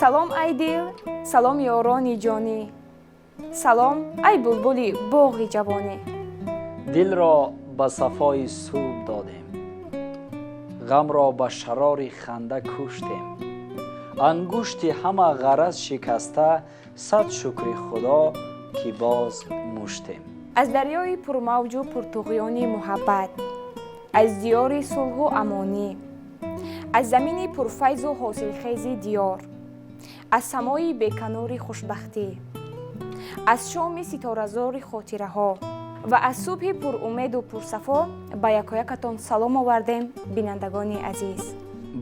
Салом, ай дил, салом, ёрони ҷонӣ, салом, ай булбули боғи ҷавонӣ. Дилро ба сафои субҳ додем, ғамро ба шарори ханда куштем, ангушти ҳама ғараз шикаста, сад шукри Худо, ки боз муштем. Аз дарёи пурмавҷу пуртуғёни муҳаббат, аз диёри сулҳу амонӣ, аз замини пурфайзу ҳосилхези диёр, аз самои беканори хушбахтӣ, аз шоми ситоразори хотираҳо ва аз субҳи пурумеду пурсафо ба якоякатон салом овардем, бинандагони азиз.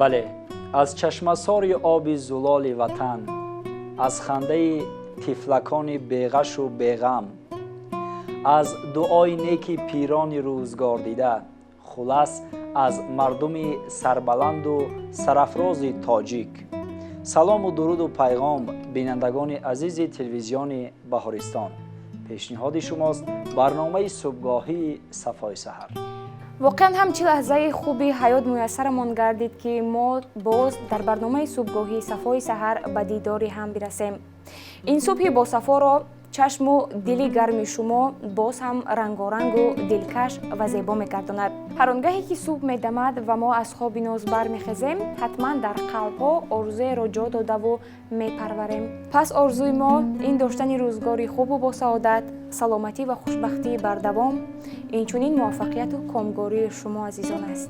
Бале, аз чашмасори оби зулоли ватан, аз хандаи тифлакони беғашу беғам, аз дуои неки пирони рӯзгордида, хулас, аз мардуми сарбаланду сарафрози тоҷик салому дуруду пайғом. Бинандагони азизи телевизиони Баҳористон, пешниҳоди шумост барномаи субҳгоҳии «Сафои саҳар». Воқеан ҳам, чӣ лаҳзаи хуби ҳаёт муяссарамон гардид, ки мо боз дар барномаи субҳгоҳии «Сафои саҳар» ба дидори ҳам бирасем. Ин субҳи босафоро чашму дили гарми шумо боз ҳам рангорангу дилкаш ва зебо мегардонад. Ҳар он гаҳе ки субҳ медамад ва мо аз хоби ноз бармехезем, ҳатман дар қалбҳо орзуеро ҷо додаву мепарварем. Пас орзуи мо ин доштани рӯзгори хубу босаодат, саломатӣ ва хушбахтии бардавом, инчунин муваффақияту комгории шумо азизон аст.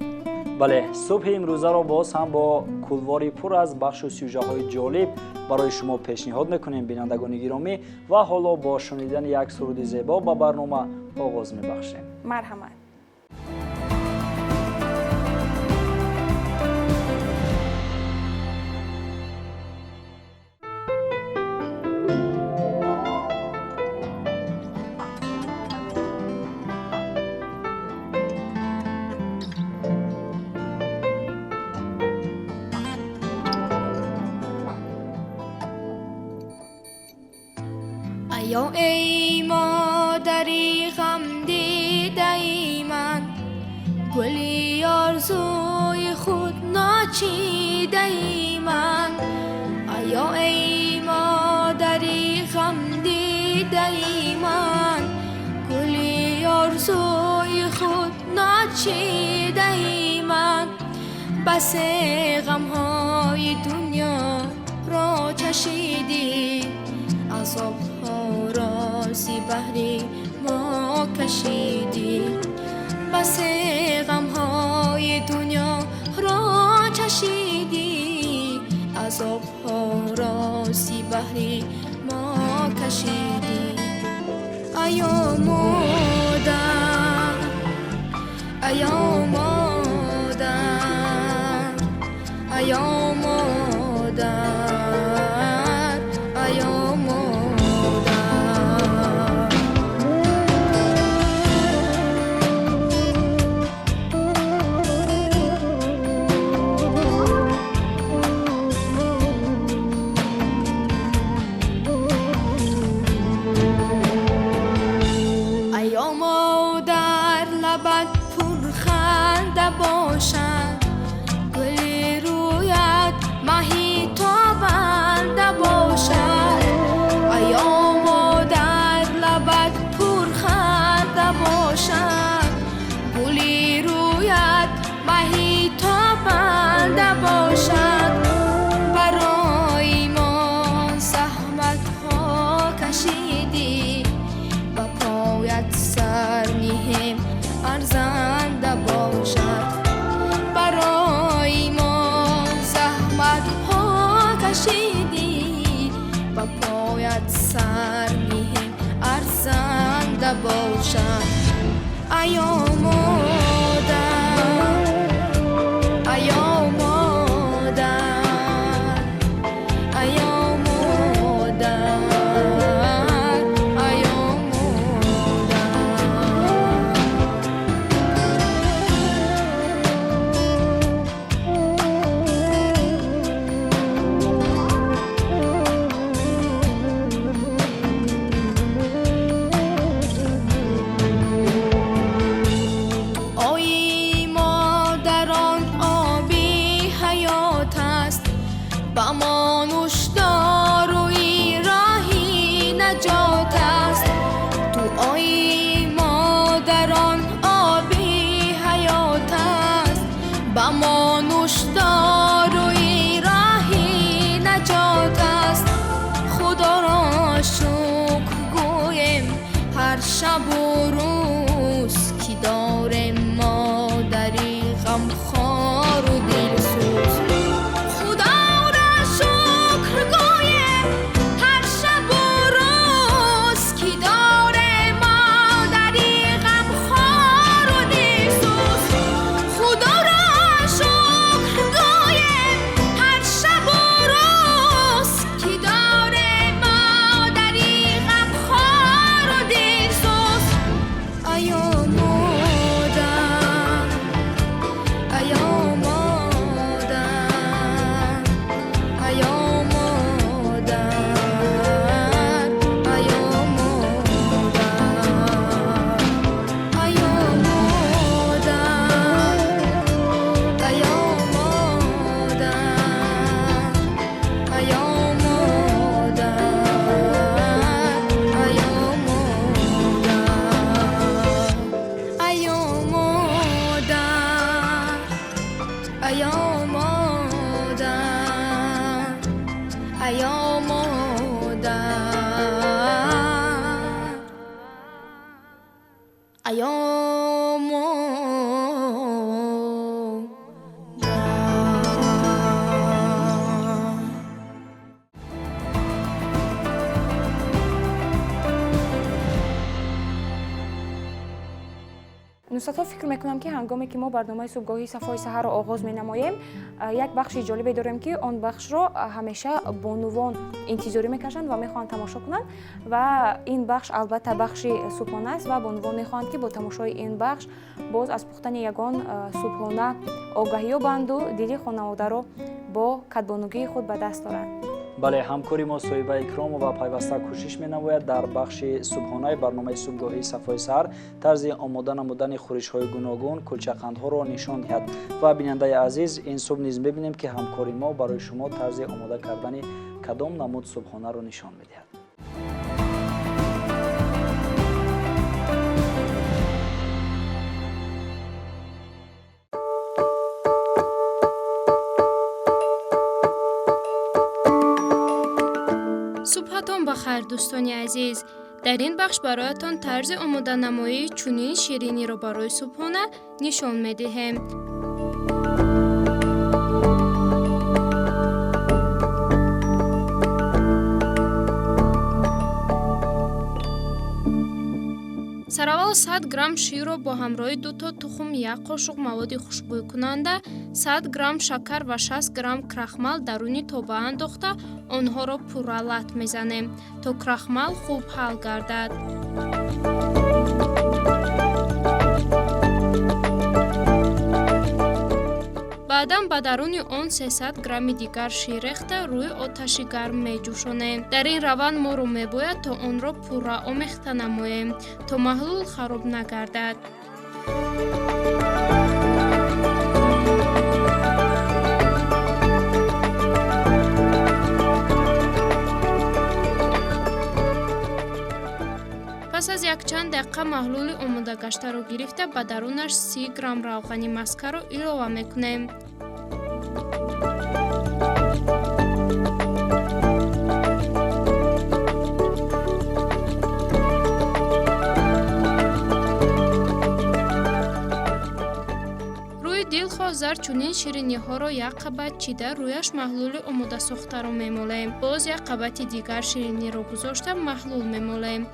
Бале, субҳи имрӯзаро боз ҳам бо кулвори пур аз бахшу сюжаҳои ҷолиб барои шумо пешниҳод мекунем, бинандагони гиромӣ. Ва ҳоло бо шунидани як суруди зебо ба барнома оғоз мебахшем. Марҳамат. Аё эй модари ғамдидаи ман, гули орзуи худ ночидаи ман. Аё эй модари ғамдидаи ман, гули орзуи худ ночидаи ман. Басе ғамҳои дунёро чашидӣ, азобҳоро зи баҳри мо кашидӣ. Басе ғамҳои дунёро чашидӣ, азобҳоро зи баҳри мо кашидӣ. Аё модар, аё модар, аё модар, аё модар. Аё модар, лабат пурханда бошад, гули рӯят Ба мо нушдоруи роҳи наҷот аст. Худоро шукр гӯем ҳар шабу рӯз, ки дорем модари ғамхору дилсӯз. Худоро шукр гӯем ҳар шабу рӯз, ки дорем модари ғамхору дилсӯз. Худоро шукр гӯем ҳар шабу рӯз, ки дорем модари ғамхору дилсӯз. Аё модар, аё модар, аё модар, аё модар, аё модар, аё модар, аё модар, аё модар, аё модар, аё модар, аё модар, аё модар. Нусратҳо, фикр мекунам, ки ҳангоме ки мо барномаи субҳгоҳии Сафои саҳарро оғоз менамоем, як бахши ҷолибе дорем, ки он бахшро ҳамеша бонувон интизорӣ мекашанд ва мехоҳанд тамошо кунанд. Ва ин бахш албатта бахши субҳона аст ва бонувон мехоҳанд, ки бо тамошои ин бахш боз аз пухтани ягон субҳона огаҳӣ ёбанду дили хонаводаро бо кадбонугии худ ба даст оранд. Бале, ҳамкори мо Соҳиба Икромова пайваста кӯшиш менамояд дар бахши субҳонаи барномаи субҳгоҳии Сафои саҳар тарзи омода намудани хӯришҳои гуногун, кулчақандҳоро нишон диҳад. Ва бинандаи азиз, ин субҳ низ мебинем, ки ҳамкори мо барои шумо тарзи омода кардани кадом намуд субҳонаро нишон медиҳад. Субҳатон ба хайр, дӯстони азиз. Дар ин бахш бароятон тарзи омоданамоии чунин шириниро барои субҳона нишон медиҳем. Сараввал 100 грамм ширро бо ҳамроҳи дуто тухм, як қошуқ маводи хушбӯйкунанда, 100 грамм шакар ва 60 грамм крахмал даруни тоба андохта, онҳоро пурра лат мезанем, то крахмал хуб ҳал гардад. Баъдан ба даруни он 300 грамми дигар шир рехта, рӯи оташи гарм меҷӯшонем. Дар ин раванд моро мебояд то онро пурра омехта намоем, то маҳлул хароб нагардад. Пас аз якчанд дақиқа маҳлули омодагаштаро гирифта, ба дарунаш 30 грамм равғани маскаро илова мекунем. Рӯи дилхоҳ зар чунин шириниҳоро як қабат чида, рӯяш маҳлули омодасохтаро мемолем. Боз як қабати дигар шириниро гузошта, маҳлул мемолем.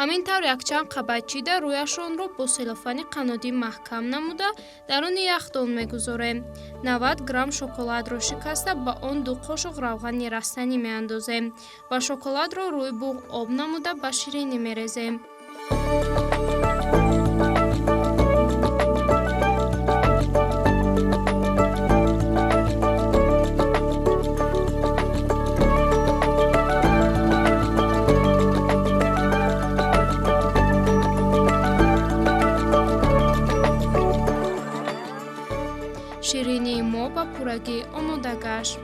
Ҳамин тавр якчанд қабат чида, рӯяшонро бо селофани қаннодӣ маҳкам намуда, даруни яхдон мегузорем. 90 грамм шоколадро шикаста, ба он 2 қошуқ равғани растанӣ меандозем ва шоколадро рӯи буғ об намуда, ба ширинӣ мерезем. пуррагӣ омода гашт.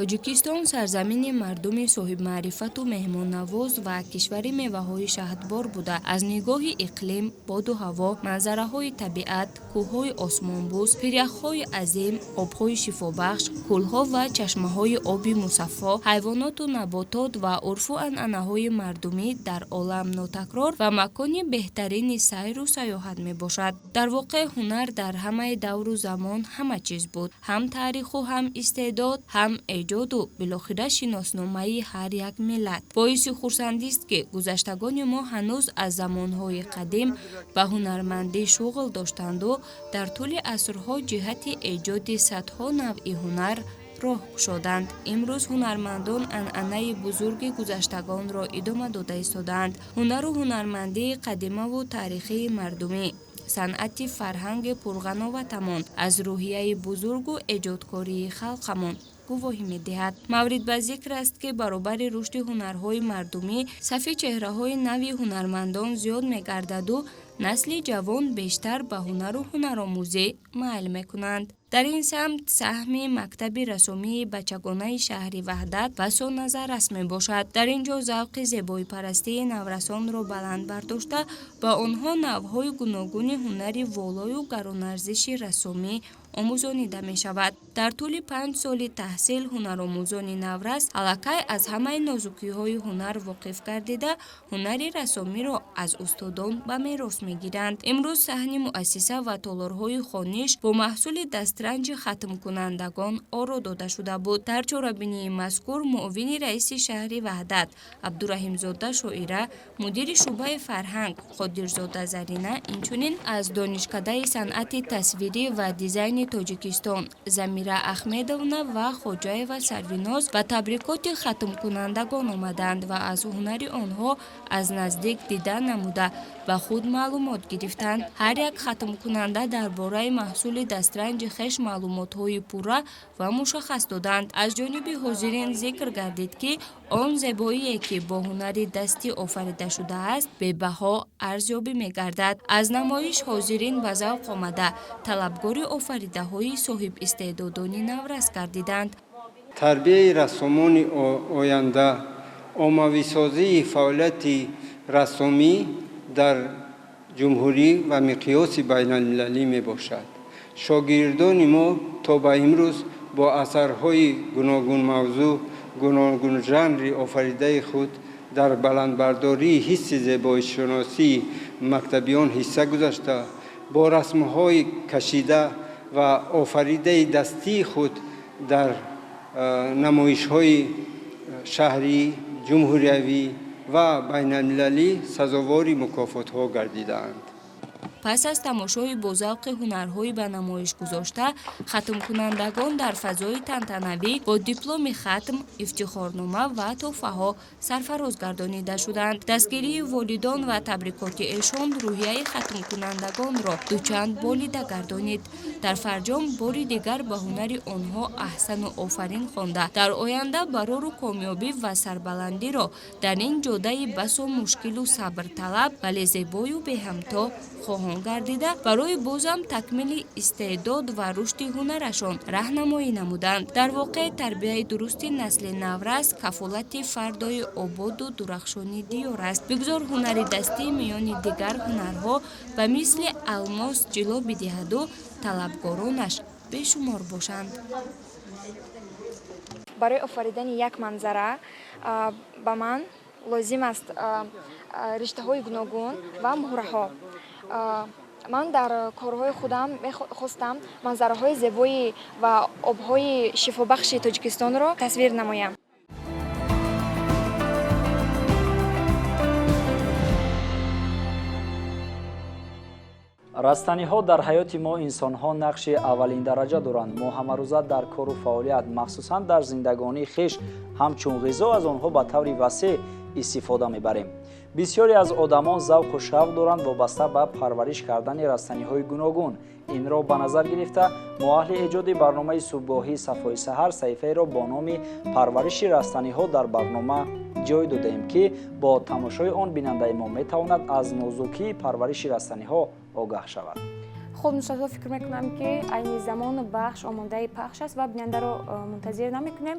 Тоҷикистон сарзамини мардуми соҳибмаърифату меҳмоннавоз ва кишвари меваҳои шаҳдбор буда, аз нигоҳи иқлим, боду ҳаво, манзараҳои табиат, кӯҳҳои осмонбӯс, пиряхҳои азим, обҳои шифобахш, кӯлҳо ва чашмаҳои оби мусаффо, ҳайвоноту наботот ва урфу анъанаҳои мардумӣ дар олам нотакрор ва макони беҳтарини сайру сайёҳат мебошад. Дар воқеъ, ҳунар дар ҳамаи давру замон ҳама чиз буд: ҳам таъриху, ҳам истеъдод, ҳам эҷоду билохира шиносномаи ҳар як миллат. Боиси хурсандист, ки гузаштагони мо ҳанӯз аз замонҳои қадим ба ҳунармандӣ шуғл доштанду дар тӯли асрҳо ҷиҳати эҷоди садҳо навъи ҳунар роҳ кушоданд. Имрӯз ҳунармандон анъанаи бузурги гузаштагонро идома дода истодаанд. Ҳунару ҳунармандии қадимаву таърихии мардумӣ, санъати фарҳанги пурғановатамон аз рӯҳияи бузургу эҷодкории халқамон гувоҳӣ медиҳад. Маврид ба зикр аст, ки баробари рушди ҳунарҳои мардумӣ, сафи чеҳраҳои нави ҳунармандон зиёд мегардаду насли ҷавон бештар ба ҳунару ҳунаромӯзӣ майл мекунанд. Дар ин самт саҳми мактаби рассомии бачагонаи шаҳри Ваҳдат басо назаррас мебошад. Дар ин ҷо завқи зебоипарастии наврасонро баланд бардошта, ба онҳо навъҳои гуногуни ҳунари волою гаронарзиши рассомӣ омӯзонида мешавад. Дар тӯли 5 соли таҳсил ҳунаромӯзони наврас аллакай аз ҳамаи нозукиҳои ҳунар воқиф гардида, ҳунари рассомиро аз устодон ба мерос мегиранд. Имрӯз саҳни муассиса ва толорҳои хониш бо маҳсули дастранҷи хатмкунандагон оро дода шуда буд. Дар чорабинии мазкур муовини раиси шаҳри Ваҳдат Абдураҳимзода Шоира, мудири шӯъбаи фарҳанг Қодирзода Зарина, инчунин аз Донишкадаи санъати тасвирӣ ва дизайни Тоҷикистон Замира Ахмедовна ва Хоҷаева Сарвиноз ба табрикоти хатмкунандагон омаданд ва аз ҳунари онҳо аз наздик дида намуда, ба худ маълумот гирифтанд. Ҳар як хатмкунанда дар бораи маҳсули дастранҷи хеш маълумотҳои пурра ва мушаххас доданд. Аз ҷониби ҳозирин зикр гардид, ки он зебоие, ки бо ҳунари дастӣ офарида шудааст, бебаҳо арзёбӣ мегардад. Аз намоиш ҳозирин ба завқ омада, талабгори офаридаҳои соҳибистеъдодони наврас гардиданд. Тарбияи рассомони оянда, оммависозии фаъолияти рассомӣ дар ҷумҳурӣ ва миқёси байналмилалӣ мебошад. Шогирдони мо то ба имрӯз бо асарҳои гуногунмавзӯъ, гуногунжанри офаридаи худ дар баландбардории ҳисси зебоишиносии мактабиён ҳисса гузашта, бо расмҳои кашида ва офаридаи дастии худ дар намоишҳои шаҳрӣ, ҷумҳуриявӣ ва байналмилалӣ сазовори мукофотҳо гардидаанд. Пас аз тамошои бозавқи ҳунарҳои ба намоиш гузошта, хатмкунандагон дар фазои тантанавӣ бо дипломи хатм, ифтихорнома ва тӯҳфаҳо сарфароз гардонида шуданд. Дастгирии волидон ва табрикоти эшон рӯҳияи хатмкунандагонро дучанд болида гардонид. Дар фарҷом бори дигар ба ҳунари онҳо аҳсану офарин хонда, дар оянда барору комёбӣ ва сарбаландиро дар ин ҷодаи басо мушкилу сабрталаб, вале зебою беҳамто хоҳон гардида, барои бозам такмили истеъдод ва рушди ҳунарашон раҳнамоӣ намуданд. Дар воқеъ, тарбияи дурусти насли наврас кафолати фардои ободу дурахшони диёр аст. Бигзор ҳунари дастӣ миёни дигар ҳунарҳо ба мисли алмос ҷило бидиҳаду талабгоронаш бешумор бошанд. Барои офаридани як манзара ба ман лозим аст риштаҳои гуногун ва муҳраҳо. Ман дар корҳои худам мехостам манзараҳои зебои ва обҳои шифобахши Тоҷикистонро тасвир намоям. Растаниҳо дар ҳаёти мо инсонҳо нақши аввалиндараҷа доранд. Мо ҳамарӯза дар кору фаъолият, махсусан дар зиндагонии хеш, ҳамчун ғизо аз онҳо ба таври васеъ истифода мебарем. Бисёре аз одамон завқу шавқ доранд вобаста ба парвариш кардани растаниҳои гуногун. Инро ба назар гирифта, мо аҳли эҷоди барномаи субҳгоҳии Сафои саҳар саҳифаеро бо номи «Парвариши растаниҳо» дар барнома ҷой додаем, ки бо тамошои он бинандаи мо метавонад аз нозукии парвариши растаниҳо огаҳ шавад. Хуб, Нусратулло, фикр мекунам, ки айни замон бахш омодаи пахш аст ва бинандаро мунтазир намекунем.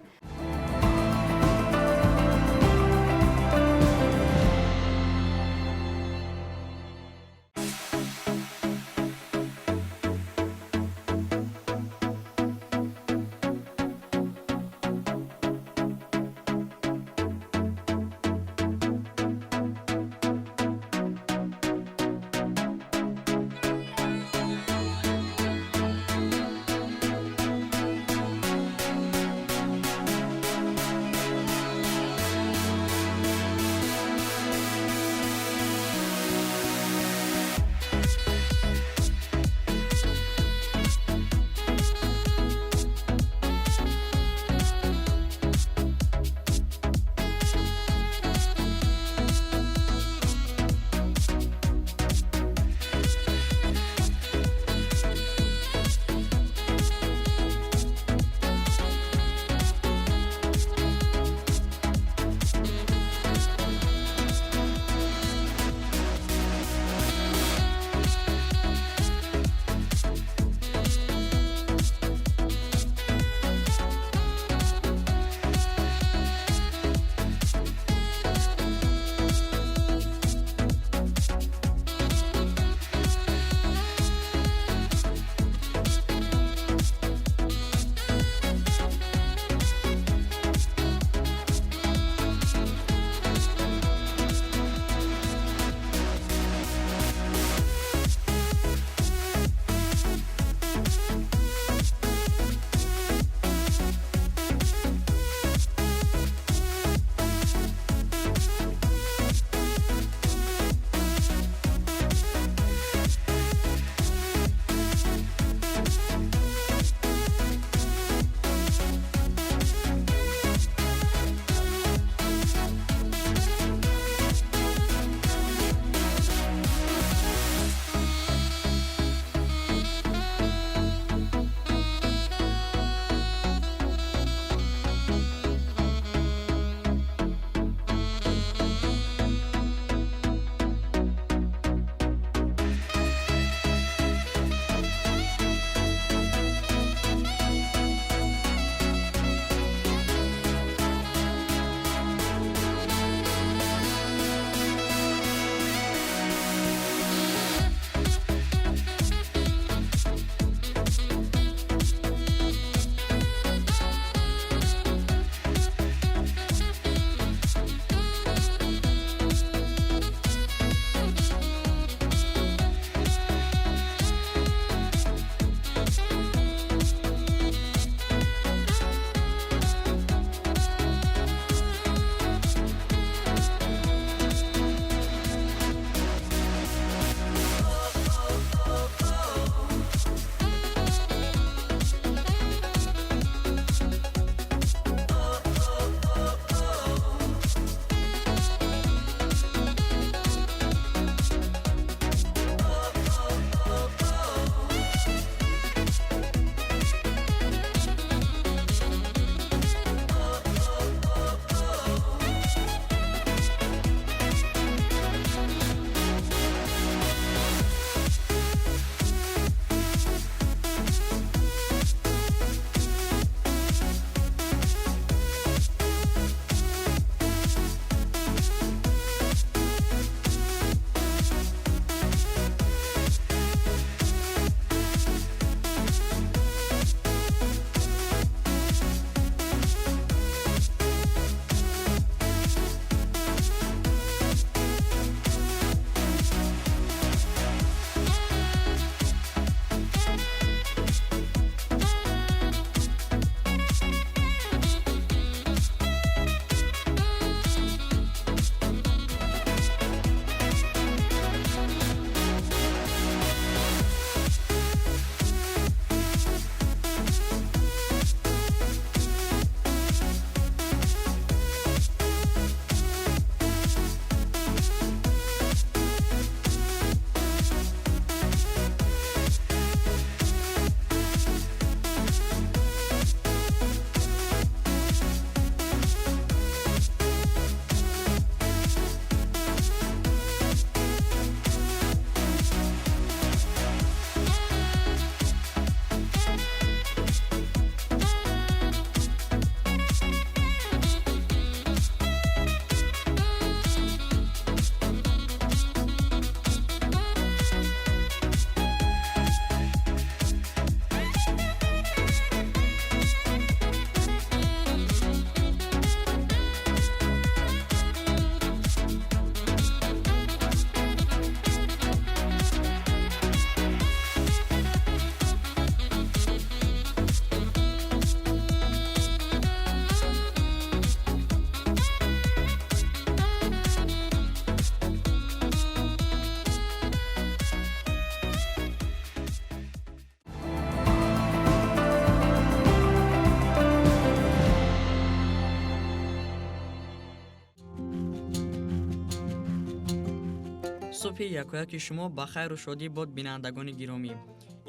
Субҳи якояки шумо ба хайру шодӣ бод, бинандагони гиромӣ.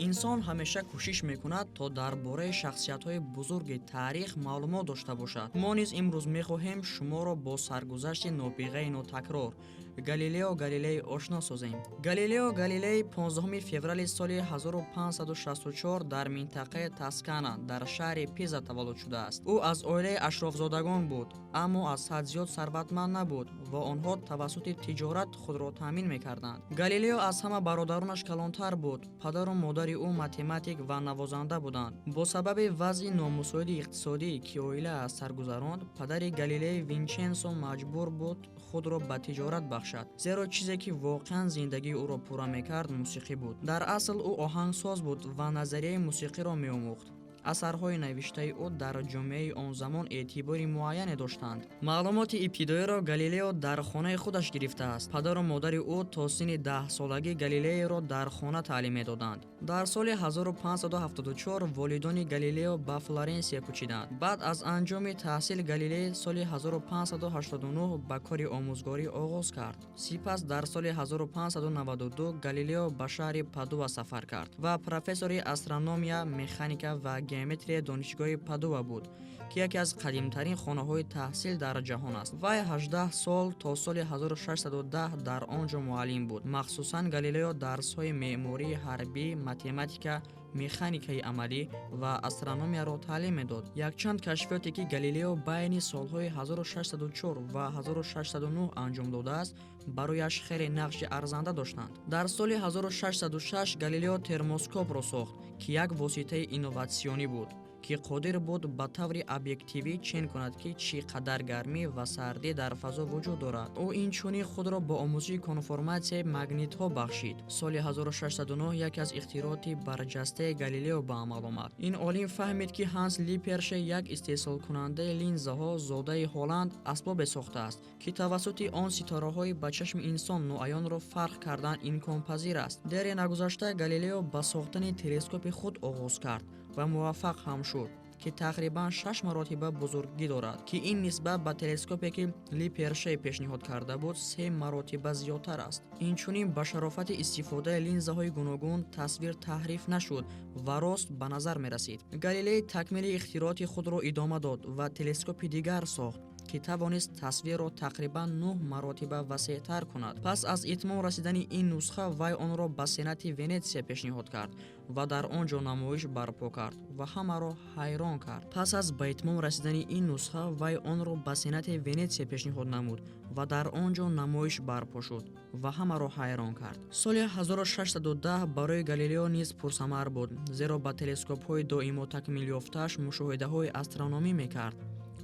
Инсон ҳамеша кӯшиш мекунад, то дар бораи шахсиятҳои бузурги таърих маълумот дошта бошад. Мо низ имрӯз мехоҳем шуморо бо саргузашти нобиғаи нотакрор Галилео Галилей ошно созем. Галилео Галилей 15 феврали соли 1564 дар минтақаи Тоскана дар шаҳри Пиза таваллуд шудааст. Ӯ аз оилаи ашрофзодагон буд, аммо аз ҳад зиёд сарватманд набуд ва онҳо тавассути тиҷорат худро таъмин мекарданд. Галилео аз ҳама бародаронаш калонтар буд. Падару модари ӯ математик ва навозанда буданд. Бо сабаби вазъи номусоиди иқтисодӣ, ки оила аз сар гузаронд, падари Галилей Винченсо маҷбур буд худро ба тиҷорат бахшад, зеро чизе ки воқеан зиндагии ӯро пурра мекард, мусиқӣ буд. Дар асл ӯ оҳангсоз буд ва назарияи мусиқиро меомӯхт. Асарҳои навиштаи ӯ дар ҷомеаи он замон эътибори муайяне доштанд. Маълумоти ибтидоиро Галилео дар хонаи худаш гирифтааст. Падару модари ӯ то синни 10-солагӣ Галилеоро дар хона таълим медоданд. Дар соли 1574 волидони Галилео ба Флоренсия кӯчиданд. Баъд аз анҷоми таҳсил Галилей соли 1589 ба кори омӯзгорӣ оғоз кард. Сипас дар соли 1592 Галилео ба шаҳри Падуа сафар кард ва профессори астрономия, механика ва геометрияи донишгоҳи Падуа буд, ки яке аз қадимтарин хонаҳои таҳсил дар ҷаҳон аст. Вай 18 сол то соли 1610 дар он ҷо муаллим буд. Махсусан Галилео дарсҳои меъмории ҳарбӣ, математика, механикаи амалӣ ва астрономияро таълим медод. Якчанд кашфиёте, ки Галилео байни солҳои 1604 ва 1609 анҷом додааст, барояш хеле нақши арзанда доштанд. Дар соли 1606 Галилео термоскопро сохт, ки як воситаи инноватсионӣ буд, ки қодир буд ба таври объективӣ чен кунад, ки чӣ қадар гармӣ ва сардӣ дар фазо вуҷуд дорад. Ӯ инчунин худро бо омӯзиши конформатсияи магнитҳо бахшид. Соли 1609 яке аз ихтирооти барҷастаи Галилео ба амал омад. Ин олим фаҳмид, ки Ҳанс Липерше, як истеҳсолкунандаи линзаҳо зодаи Ҳолланд, асбобе сохтааст, ки тавассути он ситораҳои ба чашми инсон ноаёнро фарқ кардан имконпазир аст. Дере нагузашта Галилео ба сохтани телескопи худ оғоз кард ва муваффақ ҳам шуд, ки тақрибан шаш маротиба бузургӣ дорад, ки ин нисбат ба телескопе, ки Липерше пешниҳод карда буд, се маротиба зиёдтар аст. Инчунин ба шарофати истифодаи линзаҳои гуногун тасвир таҳриф нашуд ва рост ба назар мерасид. Галилей такмили ихтирооти худро идома дод ва телескопи дигар сохт, ки тавонист тасвирро тақрибан нӯҳ маротиба васеътар кунад. Пас аз итмом расидани ин нусха вай онро ба Сенати Венетсия пешниҳод кард ва дар он ҷо намоиш барпо кард ва ҳамаро ҳайрон кард. Пас аз ба итмом расидани ин нусха вай онро ба Сенати Венетсия пешниҳод намуд ва дар он ҷо намоиш барпо шуд ва ҳамаро ҳайрон кард. Соли 1610 барои Галилео низ пурсамар буд, зеро ба телескопҳои доимо такмилёфтааш мушоҳидаҳои астрономӣ мекард.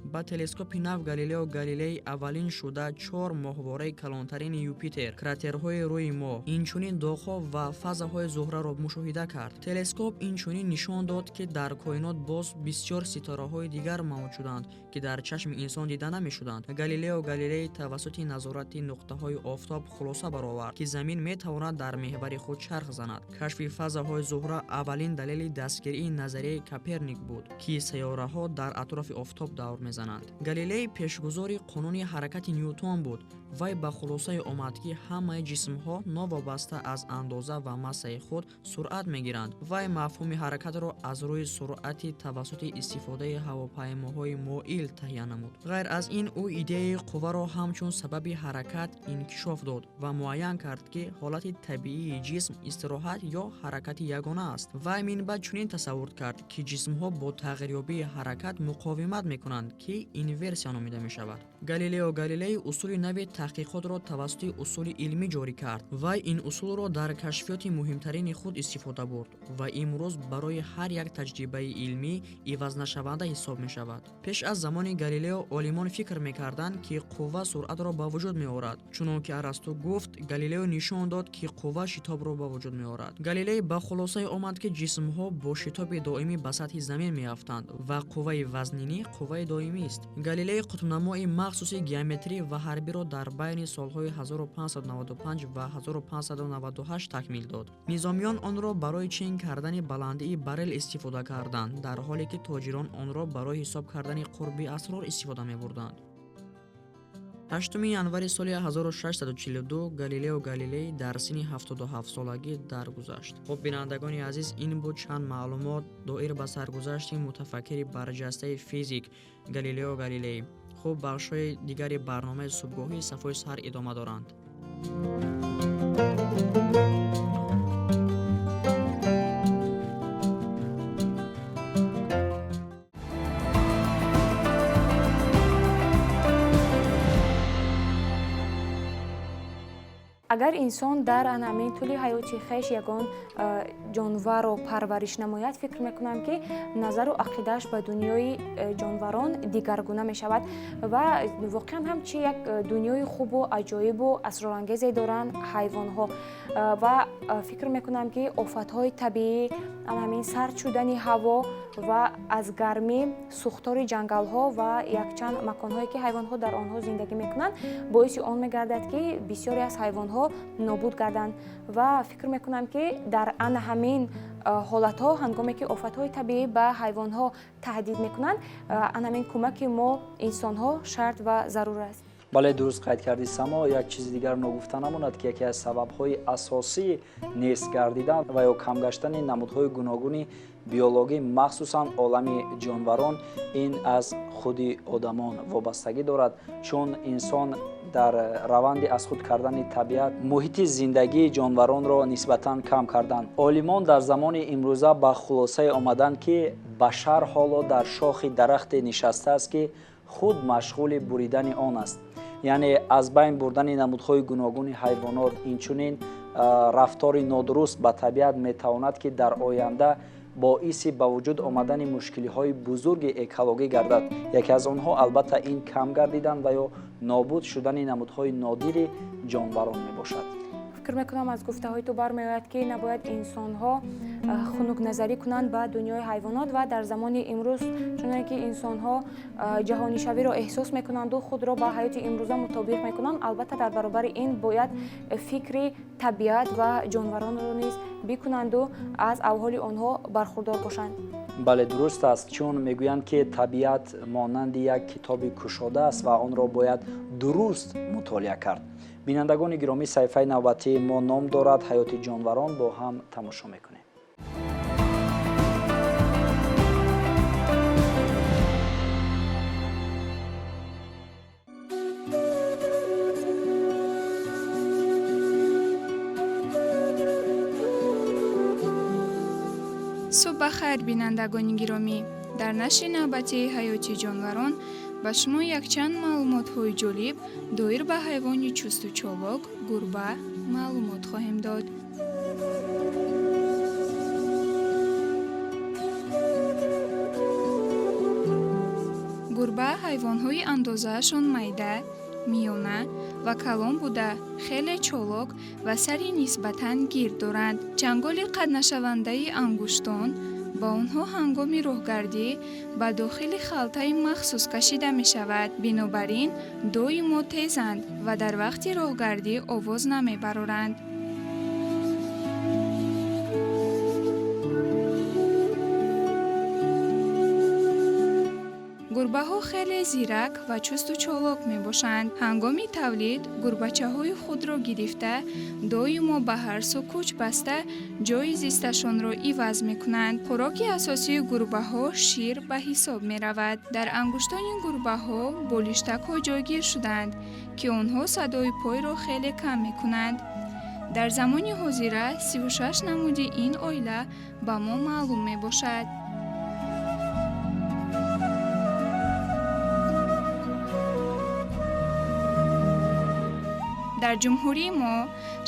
Ба телескопи нав Галилео Галилей аввалин шуда чор моҳвораи калонтарини Юпитер, кратерҳои рӯи моҳ, инчунин доғҳо ва фазаҳои Зуҳраро мушоҳида кард. Телескоп инчунин нишон дод, ки дар коинот боз бисёр ситораҳои дигар мавҷуданд, ки дар чашми инсон дида намешуданд. Галилео Галилей тавассути назорати нуқтаҳои офтоб хулоса баровард, ки Замин метавонад дар меҳвари худ чарх занад. Кашфи фазаҳои Зуҳра аввалин далели дастгирии назарияи Коперник буд, ки сайёраҳо дар атрофи офтоб давр мезананд. Галилей пешгузори қонуни ҳаракати Ньютон буд. Вай ба хулосае омад, ки ҳамаи ҷисмҳо новобаста аз андоза ва массаи худ суръат мегиранд. Вай мафҳуми ҳаракатро аз рӯи суръати тавассути истифодаи ҳавопаймоҳои моил таҳия намуд. Ғайр аз ин, ӯ идеяи қувваро ҳамчун сабаби ҳаракат инкишоф дод ва муайян кард, ки ҳолати табиии ҷисм истироҳат ё ҳаракати ягона аст. Вай минбаъд чунин тасаввур кард, ки ҷисмҳо бо тағйирёбии ҳаракат муқовимат мекунанд, ки инверсия номида мешавад. Галилео Галилей усули нави таҳқиқотро тавассути усули илмӣ ҷорӣ кард. Вай ин усулро дар кашфиёти муҳимтарини худ истифода бурд ва имрӯз барои ҳар як таҷрибаи илмӣ ивазнашаванда ҳисоб мешавад. Пеш аз замони Галилео олимон фикр мекарданд, ки қувва суръатро ба вуҷуд меорад. Чунон ки Арасту гуфт, Галилео нишон дод, ки қувва шитобро ба вуҷуд меорад. Галилей ба хулосае омад, ки ҷисмҳо бо шитоби доимӣ ба сатҳи замин меафтанд ва қувваи вазнинӣ қувваи доимист. Галилей қутбнамои махсуси геометрӣ ва ҳарбиро дар байни солҳои 1595 ва 1598 такмил дод. Низомиён онро барои чен кардани баландии барел истифода карданд, дар ҳоле ки тоҷирон онро барои ҳисоб кардани қурби асрор истифода мебурданд. 8 январи соли 1642 Галилео Галилей дар синни 77-солагӣ даргузашт. Хуб, бинандагони азиз, ин буд чанд маълумот доир ба саргузашти мутафаккири барҷастаи физик Галилео Галилей. Хуб, бахшҳои дигари барномаи субҳгоҳии Сафои саҳар идома доранд. Агар инсон дар ҳамин тӯли ҳаёти хеш ягон ҷонварро парвариш намояд, фикр мекунам, ки назару ақидааш ба дунёи ҷонварон дигаргуна мешавад ва воқеан ҳам чи як дунёи хубу аҷоибу асрорангезе доранд ҳайвонҳо. Ва фикр мекунам, ки офатҳои табиӣ, ҳамин сард шудани ҳаво ва аз гармӣ сӯхтори ҷангалҳо ва якчанд маконҳое, ки ҳайвонҳо дар онҳо зиндагӣ мекунанд, боиси он мегардад, ки бисёре аз ҳайвонҳо нобуд гарданд. Ва фикр мекунам, ки дар ана ҳамин ҳолатҳо, ҳангоме ки офатҳои табиӣ ба ҳайвонҳо таҳдид мекунанд, ана ҳамин кӯмаки мо инсонҳо шарт ва зарур аст. Бале, дуруст қайд кардӣ, Само. Як чизи дигар ногуфта намонад, ки яке аз сабабҳои асосии нест гардидан ва ё кам гаштани намудҳои гуногуни биологӣ, махсусан олами ҷонварон, ин аз худи одамон вобастагӣ дорад, чун инсон дар раванди аз худ кардани табиат муҳити зиндагии ҷонваронро нисбатан кам карданд. Олимон дар замони имрӯза ба хулосае омаданд, ки башар ҳоло дар шохи дарахте нишастааст, ки худ машғули буридани он аст, яъне аз байн бурдани намудҳои гуногуни ҳайвонот. Инчунин рафтори нодуруст ба табиат метавонад, ки дар оянда боиси ба вуҷуд омадани мушкилиҳои бузурги экологӣ гардад. Яке аз онҳо, албатта, ин кам гардидан ва ё нобуд шудани намудҳои нодири ҷонварон мебошад. Фикр мекунам, аз гуфтаҳои ту бармеояд, ки набояд инсонҳо хунукназарӣ кунанд ба дунёи ҳайвонот. Ва дар замони имрӯз, чуноне ки инсонҳо ҷаҳонишавиро эҳсос мекунанду худро ба ҳаёти имрӯза мутобиқ мекунанд, албатта, дар баробари ин бояд фикри табиат ва ҷонваронро низ бикунанду аз авҳоли онҳо бархурдор бошанд. Бале, дуруст аст, чун мегӯянд, ки табиат монанди як китоби кушода аст ва онро бояд дуруст мутолиа кард. Бинандагони гиромӣ, саҳифаи навбатии мо ном дорад «Ҳаёти ҷонварон». Бо ҳам тамошо мекунем. Субҳ ба хайр, бинандагони гиромӣ! Дар нашри навбатии «Ҳаёти ҷонварон» ба шумо якчанд маълумотҳои ҷолиб доир ба ҳайвони чусту чолок гурба маълумот хоҳем дод. Гурба ҳайвонҳои андозаашон майда, миёна ва калон буда, хеле чолок ва сари нисбатан гирд доранд. Чанголи қатънашавандаи ангуштон ба онҳо ҳангоми роҳгардӣ ба дохили халтаи махсус кашида мешавад. Бинобар ин доимо тезанд ва дар вақти роҳгардӣ овоз намебароранд. Гурбаҳо хеле зирак ва чусту чолок мебошанд. Ҳангоми тавлид гурбачаҳои худро гирифта, доимо ба ҳар сӯ кӯч баста, ҷойи зисташонро иваз мекунанд. Хӯроки асосии гурбаҳо шир ба ҳисоб меравад. Дар ангуштони гурбаҳо болиштакҳо ҷойгир шудаанд, ки онҳо садои пойро хеле кам мекунанд. Дар замони ҳозира 36 намуди ин оила ба мо маълум мебошад. Дар ҷумҳурии мо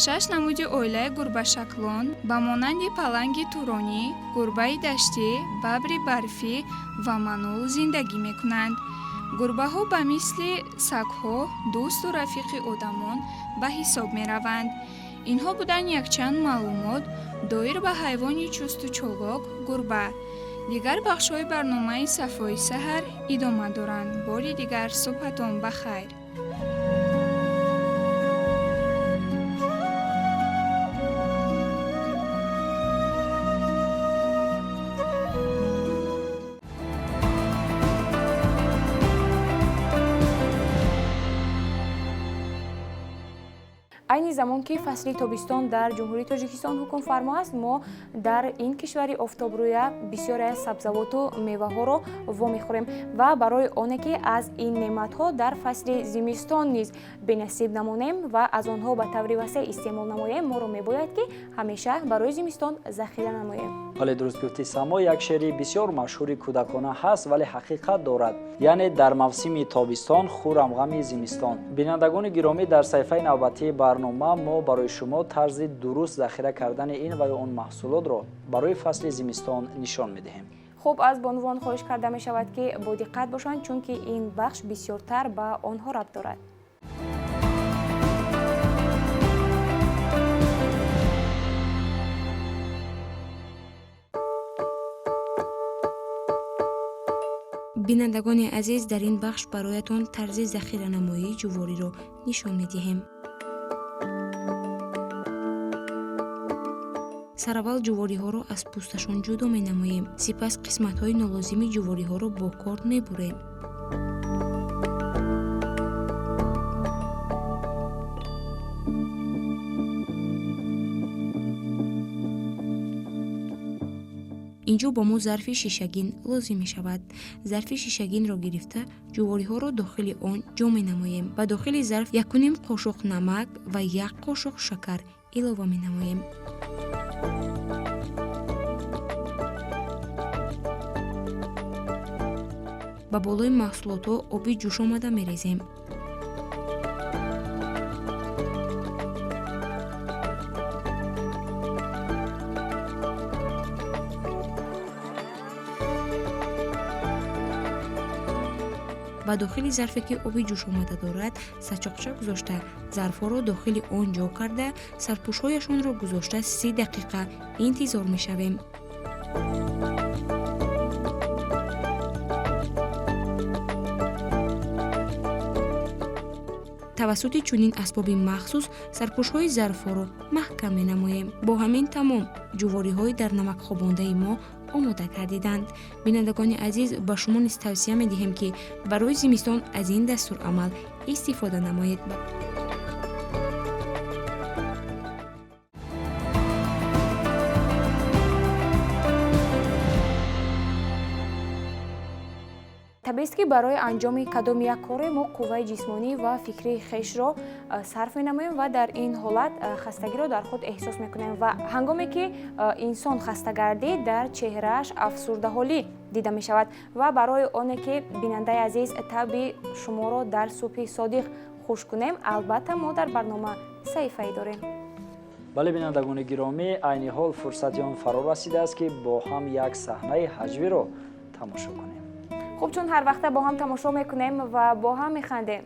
шаш намуди оилаи гурбашаклон ба монанди паланги туронӣ, гурбаи даштӣ, бабри барфӣ ва манул зиндагӣ мекунанд. Гурбаҳо ба мисли сагҳо дӯсту рафиқи одамон ба ҳисоб мераванд. Инҳо буданд якчанд маълумот доир ба ҳайвони чусту чолок гурба. Дигар бахшҳои барномаи «Сафои саҳар» идома доранд. Бори дигар субҳатон ба хайр! Айни замон ки фасли тобистон дар Ҷумҳурии Тоҷикистон ҳукмфармо аст, мо дар ин кишвари офтобрӯя бисёре аз сабзавоту меваҳоро вомехӯрем ва барои оне ки аз ин неъматҳо дар фасли зимистон низ бенасиб намонем ва аз онҳо ба таври васеъ истеъмол намоем, моро мебояд ки ҳамеша барои зимистон захира намоем. Бале, дуруст гуфтӣ, Само. Як шеъри бисёр машҳури кӯдакона ҳаст, вале ҳақиқат дорад. Яъне дар мавсими тобистон хӯрам ғами зимистон. Бинандагони гиромӣ, дар саҳифаи навбатии барнома мо барои шумо тарзи дуруст захира кардани ин ва ё он маҳсулотро барои фасли зимистон нишон медиҳем. Хуб, аз бонувон хоҳиш карда мешавад, ки бодиққат бошанд, чунки ин бахш бисёртар ба онҳо рабт дорад. Бинандагони азиз, дар ин бахш бароятон тарзи захиранамоии ҷувориро нишон медиҳем. Сараввал ҷувориҳоро аз пӯсташон ҷудо менамоем, сипас қисматҳои нолозими ҷувориҳоро бо корд мебурем. Инҷо бо мо зарфи шишагин лозим мешавад. Зарфи шишагинро гирифта, ҷувориҳоро дохили он ҷо менамоем. Ба дохили зарф 1,5 қошуқ намак ва 1 қошуқ шакар илова менамоем. Ба болои маҳсулотҳо оби ҷӯшомада мерезем. Ба дохили зарфе ки оби ҷӯшомада дорад сачоқча гузошта, зарфҳоро дохили он ҷо карда, сарпӯшҳояшонро гузошта 30 дақиқа интизор мешавем. Тавассути чунин асбоби махсус сарпӯшҳои зарфҳоро маҳкам менамоем. Бо ҳамин тамом ҷувориҳои дар намакхобондаи мо омода гардиданд. Бинандагони азиз, ба шумо низ тавсия медиҳем, ки барои зимистон аз ин дастурамал истифода намоед. Табиист, ки барои анҷоми кадом як коре мо қувваи ҷисмонӣ ва фикрии хешро сарф менамоем ва дар ин ҳолат хастагиро дар худ эҳсос мекунем ва ҳангоме ки инсон хаста гардид, дар чеҳрааш афсурдаҳолӣ дида мешавад. Ва барои оне ки, бинандаи азиз, табъи шуморо дар субҳи содиқ хуш кунем, албатта мо дар барнома саҳифае дорем. Бале, бинандагони гиромӣ, айни ҳол фурсати он фаро расидааст, ки бо ҳам як саҳнаи ҳаҷвиро тамошо кунем. Хуб, чун ҳар вақта бо ҳам тамошо мекунем ва бо ҳам механдем.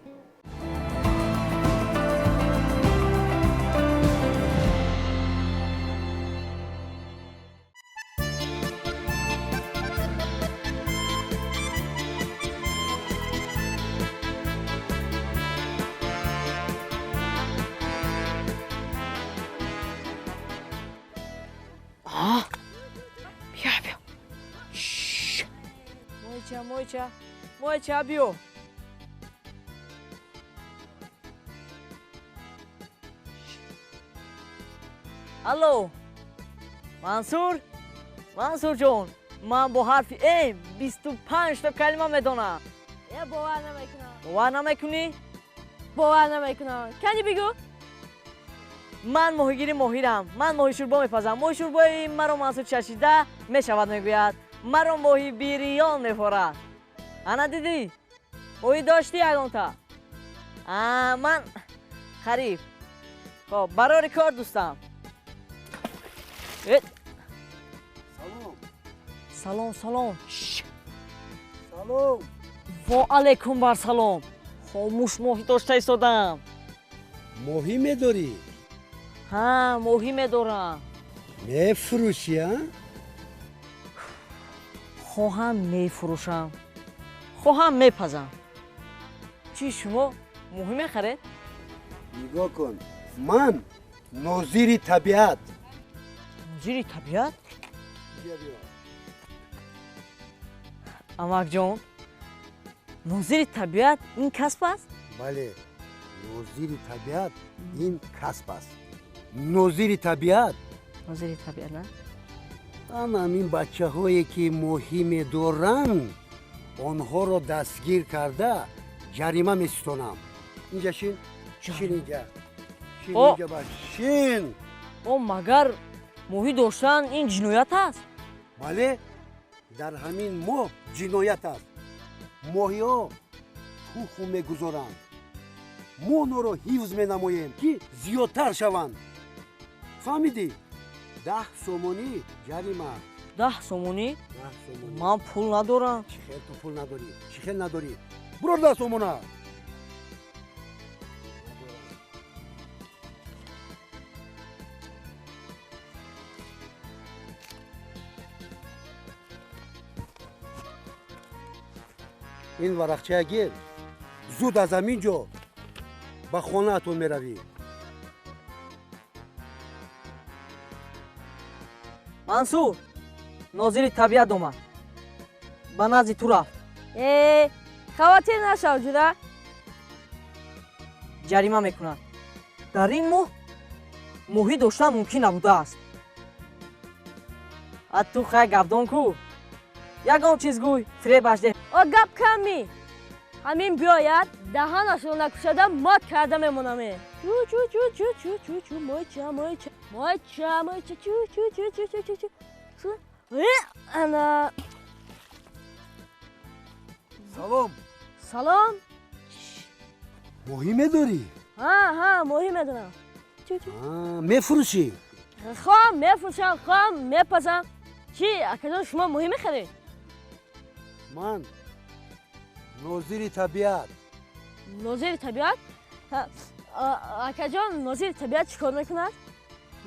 Мойча, мойча, биё. Алло, Мансур, Мансурҷон, ман бо ҳарфи М 25 та калима медонам. Бовар намекунам. Бовар намекунӣ? Бовар намекунам. Кани бигӯ. Ман моҳигири моҳирам. Ман моҳишӯрбо мепазам. Моҳишӯрбои маро Мансур чашида мешавад, мегӯяд. Маро моҳи бириён мефорад. Ана дидӣ? Моҳӣ доштӣ ягонта? Ман қариб. Хоб, барори кор, дӯстам. Салом. Салом, салом. Салом. Ва алайкум бар салом. Хомӯш моҳӣ дошта истодам. Моҳӣ медорӣ? Ҳа, моҳӣ медорам. Мефурӯшӣ, а? Хоҳам мефурӯшам, хоҳам мепазам. Чӣ, шумо моҳӣ мехаред? Нигоҳ кун, ман нозири табиат. Нозири табиат? Амакҷон, нозири табиат ин касб аст? Бале, Нозири табиат ин касб аст. Нозири табиат. Нозири табиат, на? Ана ҳамин бачаҳое ки моҳӣ медоранд, онҳоро дастгир карда ҷарима меситонам. Инҷа шин, шин инҷа. Шин инҷа ба шин. О, магар моҳӣ доштан ин ҷиноят аст? Бале, дар ҳамин моҳ ҷиноят аст. Моҳиҳо тухм мегузоранд. Мо онҳоро ҳифз менамоем, ки зиёдтар шаванд. Фаҳмидӣ? 10 сомонӣ ҷарима. 10 сомонӣ? 10 сомонӣ. Ман пул надорам. Чӣ хел ту пул надорӣ? Чӣ хел надорӣ? Бурор 10 сомона. Ин варақчая гир. Зуд аз ҳамин ҷо ба хонаатон меравӣ. Мансур, нозири табиат омад. Ба назди ту рафт. Э, хавотир нашав, ҷура. Ҷарима мекунад. Дар ин моҳ моҳӣ доштан мумкин набудааст. А ту хай гапдон ку. Ягон чиз гӯй, фиребаш деҳ. О, гап кам ми. Ҳамин биёяд, даҳанашро накушада мот карда мемонаме. Чу чу чу чу чу чу чу мойча мойча мойча мойча чу чу чу чу чу чу чу чу. Ана. Салом. Салом. Моҳӣ медорӣ? Ҳа, ҳа, моҳӣ медорам. Чу чу. Мефурӯшӣ? Хоҳам мефурӯшам, хоҳам мепазам. Чӣ, акаҷон, шумо моҳӣ мехаред? Ман нозири табиат. Нозири табиат? Акаҷон, нозири табиат чӣ кор мекунад?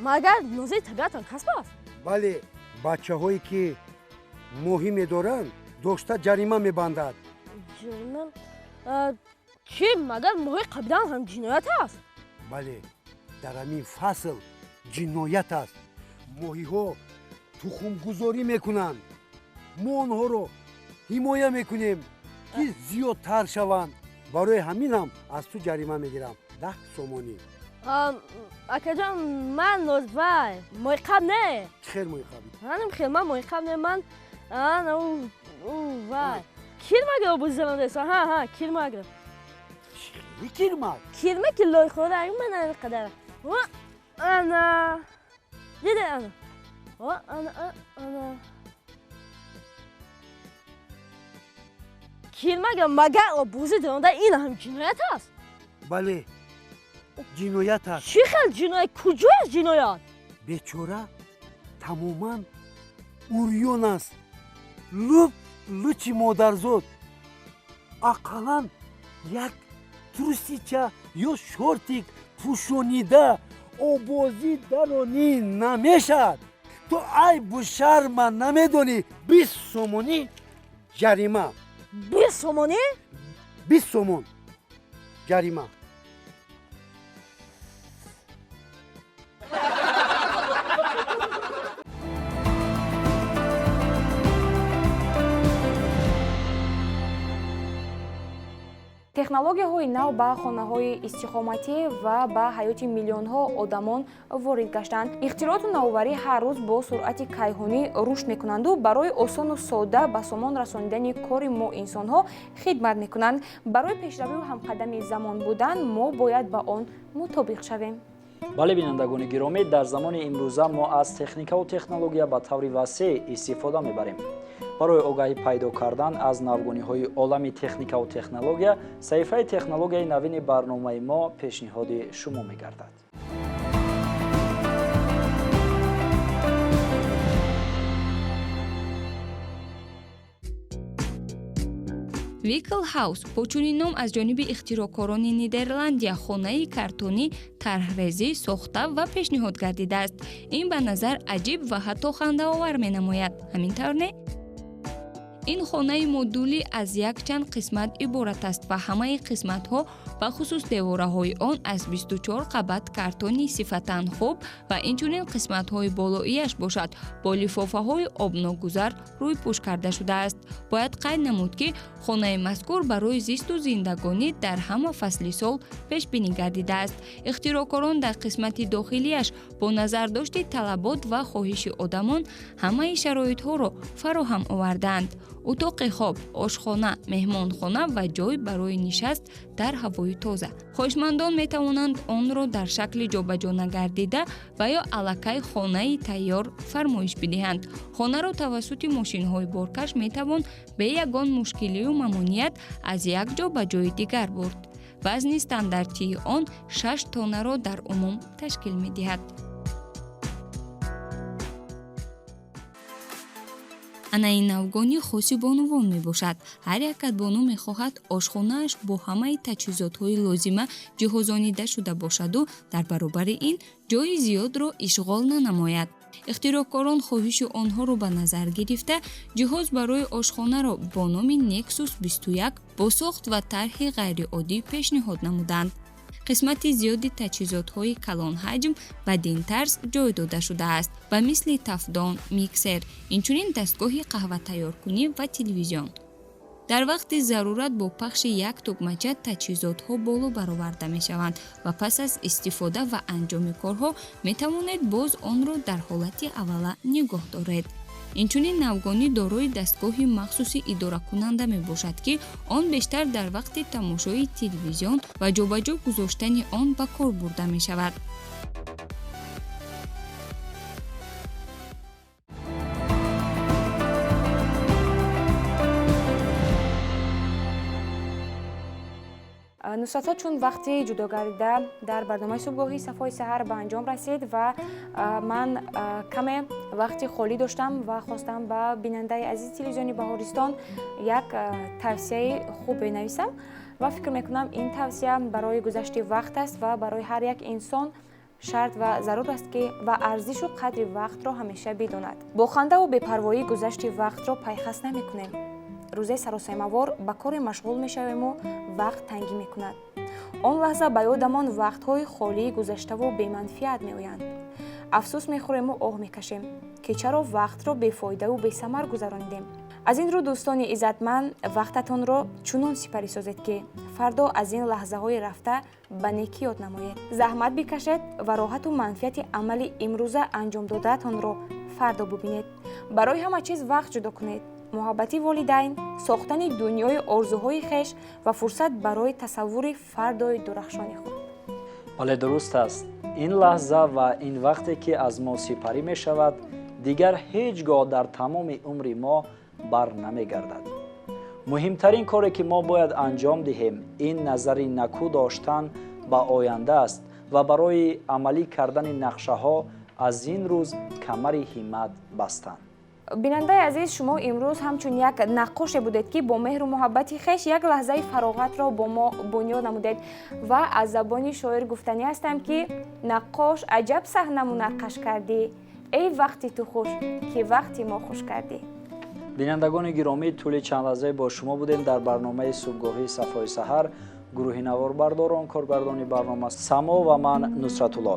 Магар нозири табиат ҳам касб аст? Бале, бачаҳое ки моҳӣ медоранд, дошта ҷарима мебандад. Ҷарима? Чӣ, магар моҳӣ қабидан ҳам ҷиноят аст? Бале, дар ҳамин фасл ҷиноят аст. Моҳиҳо тухмгузорӣ мекунанд. Мо онҳоро ҳимоя мекунем, ки зиёдтар шаванд. Барои ҳаминам аз ту ҷарима мегирам. 10 сомонӣ. Акаҷон, ман вай моҳиқаб не. Чӣ хел моҳиқаб? Анам хел, ман моҳиқаб не, ман ана вай кирмагро бузарондаеса. Ҳа, ҳа, кирмагро. Чӣ кирмак? Кирма ки лойхӯра, ман ана қадар. Ана диде, ана ана ана кирмага. Магар обӯзӣ даронда ин ҳам ҷиноят аст? Бале, ҷиноят аст. Чӣ хел ҷиноят? Куҷо аст ҷиноят? Бечора тамоман урён аст. Лӯб лучи модарзод. Ақаллан як трусича ё шортик пӯшонида обозӣ даронӣ намешавад. Ту айбу шарма намедонӣ. 20 сомонӣ ҷарима. 20 сомонӣ? 20 сомон ҷарима. Технологияҳои нав ба хонаҳои истиқоматӣ ва ба ҳаёти миллионҳо одамон ворид гаштанд. Ихтирооту навоварӣ ҳар рӯз бо суръати кайҳонӣ рушд мекунанду барои осону сода ба сомон расонидани кори мо инсонҳо хидмат мекунанд. Барои пешравию ҳамқадами замон будан мо бояд ба он мутобиқ шавем. Бале, бинандагони гиромӣ, дар замони имрӯза мо аз техникаву технология ба таври васеъ истифода мебарем. Барои огаҳӣ пайдо кардан аз навгониҳои олами техникаву технология, саҳифаи технологияи навини барномаи мо пешниҳоди шумо мегардад. Викл Хаус бо чунин ном аз ҷониби ихтироъкорони Нидерландия хонаи картонӣ тарҳрезӣ сохта ва пешниҳод гардидааст. Ин ба назар аҷиб ва ҳатто хандаовар менамояд. Ҳамин тавр не? Ин хонаи модулӣ аз якчанд қисмат иборат аст ва ҳамаи қисматҳо, бахусус девораҳои он, аз 24 қабат картони сифатан хуб ва инчунин қисматҳои болоияш бошад, бо лифофаҳои обногузар рӯйпӯш карда шудааст. Бояд қайд намуд, ки хонаи мазкур барои зисту зиндагонӣ дар ҳама фасли сол пешбинӣ гардидааст. Ихтироъкорон дар қисмати дохилияш бо назардошти талабот ва хоҳиши одамон ҳамаи шароитҳоро фароҳам овардаанд: утоқи хоб, ошхона, меҳмонхона ва ҷой барои нишаст дар ҳавои тоза. Хоҳишмандон метавонанд онро дар шакли ҷобаҷо нагардида ва ё аллакай хонаи тайёр фармоиш бидиҳанд. Хонаро тавассути мошинҳои боркаш метавон бе ягон мушкилию мамоният аз як ҷо ба ҷои дигар бурд. Вазни стандартии он 6 тоннаро дар умум ташкил медиҳад. Ана ин навгонӣ хоси бонувон мебошад. Ҳар як кадбону мехоҳад ошхонааш бо ҳамаи таҷҳизотҳои лозима ҷиҳозонида шуда бошаду дар баробари ин ҷои зиёдро ишғол нанамояд. Ихтироъкорон хоҳиши онҳоро ба назар гирифта, ҷиҳоз барои ошхонаро бо номи Nexus 21 бо сохт ва тарҳи ғайриоддӣ пешниҳод намуданд. Қисмати зиёди таҷҳизотҳои калонҳаҷм бадин тарз ҷой дода шудааст, ба мисли тафдон, миксер, инчунин дастгоҳи қаҳватайёркунӣ ва телевизион. Дар вақти зарурат бо пахши як тугмача таҷҳизотҳо боло бароварда мешаванд ва пас аз истифода ва анҷоми корҳо метавонед боз онро дар ҳолати аввала нигоҳ доред. Инчунин навгонӣ дорои дастгоҳи махсуси идоракунанда мебошад, ки он бештар дар вақти тамошои телевизион ва ҷобаҷо гузоштани он ба кор бурда мешавад. Нусратҳо, чун вақти ҷудогардида дар барномаи субҳгоҳии Сафои саҳар ба анҷом расид ва ман каме вақти холӣ доштам ва хостам ба бинандаи азизи телевизиони Баҳористон як тавсияи хуб бинависам ва фикр мекунам, ин тавсия барои гузашти вақт аст ва барои ҳар як инсон шарт ва зарур аст, ки ва арзишу қадри вақтро ҳамеша бидонад. Бо хандаву бепарвоӣ гузашти вақтро пайхас намекунем. Рӯзаи саросаймавор ба коре машғул мешавему вақт тангӣ мекунад. Он лаҳза ба ёдамон вақтҳои холии гузаштаву беманфиат меоянд. Афсӯс мехӯрему оҳ мекашем, ки чаро вақтро бефоидаву бесамар гузаронидем. Аз ин рӯ, дӯстони иззатманд, вақтатонро чунон сипарӣ созед, ки фардо аз ин лаҳзаҳои рафта ба некӣ ёд намоед. Заҳмат бикашед ва роҳату манфиати амали имрӯза анҷом додаатонро фардо бубинед. Барои ҳама чиз вақт ҷудо кунед. Муҳаббати волидайн, сохтани дунёи орзуҳои хеш ва фурсат барои тасаввури фардои дурахшони худ. Бале, дуруст аст. Ин лаҳза ва ин вақте ки аз мо сипарӣ мешавад, дигар ҳеҷ гоҳ дар тамоми умри мо бар намегардад. Муҳимтарин коре ки мо бояд анҷом диҳем, ин назари накӯ доштан ба оянда аст ва барои амалӣ кардани нақшаҳо аз ин рӯз камари ҳиммат бастан. Бинандаи азиз, шумо имрӯз ҳамчун як наққоше будед, ки бо меҳру муҳаббати хеш як лаҳзаи фароғатро бо мо бунёд намудед ва аз забони шоир гуфтанӣ ҳастам, ки наққош, аҷаб саҳна мунаққаш кардӣ, эй вақти ту хуш, ки вақти мо хуш кардӣ. Бинандагони гиромӣ, тӯли чанд лаҳзае бо шумо будем дар барномаи субҳгоҳии Сафои саҳар. Гурӯҳи наворбардорон, коргардони барнома Само ва ман Нусратулло.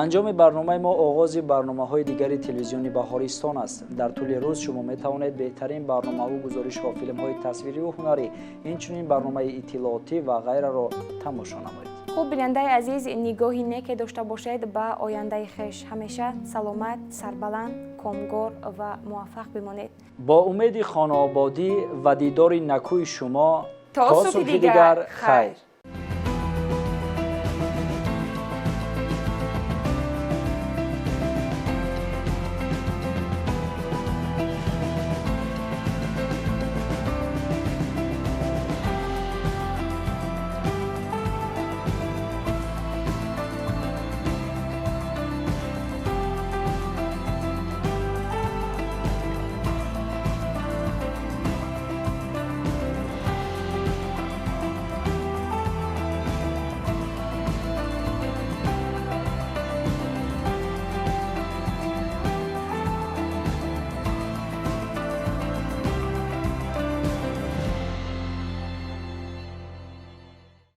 Анҷоми барномаи мо оғози барномаҳои дигари телевизиони Баҳористон аст. Дар тӯли рӯз шумо метавонед беҳтарин барномаву гузоришҳо, филмҳои тасвириву ҳунарӣ, инчунин барномаи иттилоотӣ ва ғайраро тамошо намоед. Хуб, бинандаи азиз, нигоҳи неке дошта бошед ба ояндаи хеш. Ҳамеша саломат, сарбаланд, комгор ва муваффақ бимонед. Бо умеди хонаободӣ ва дидори накӯи шумо то субҳи дигар, хайр.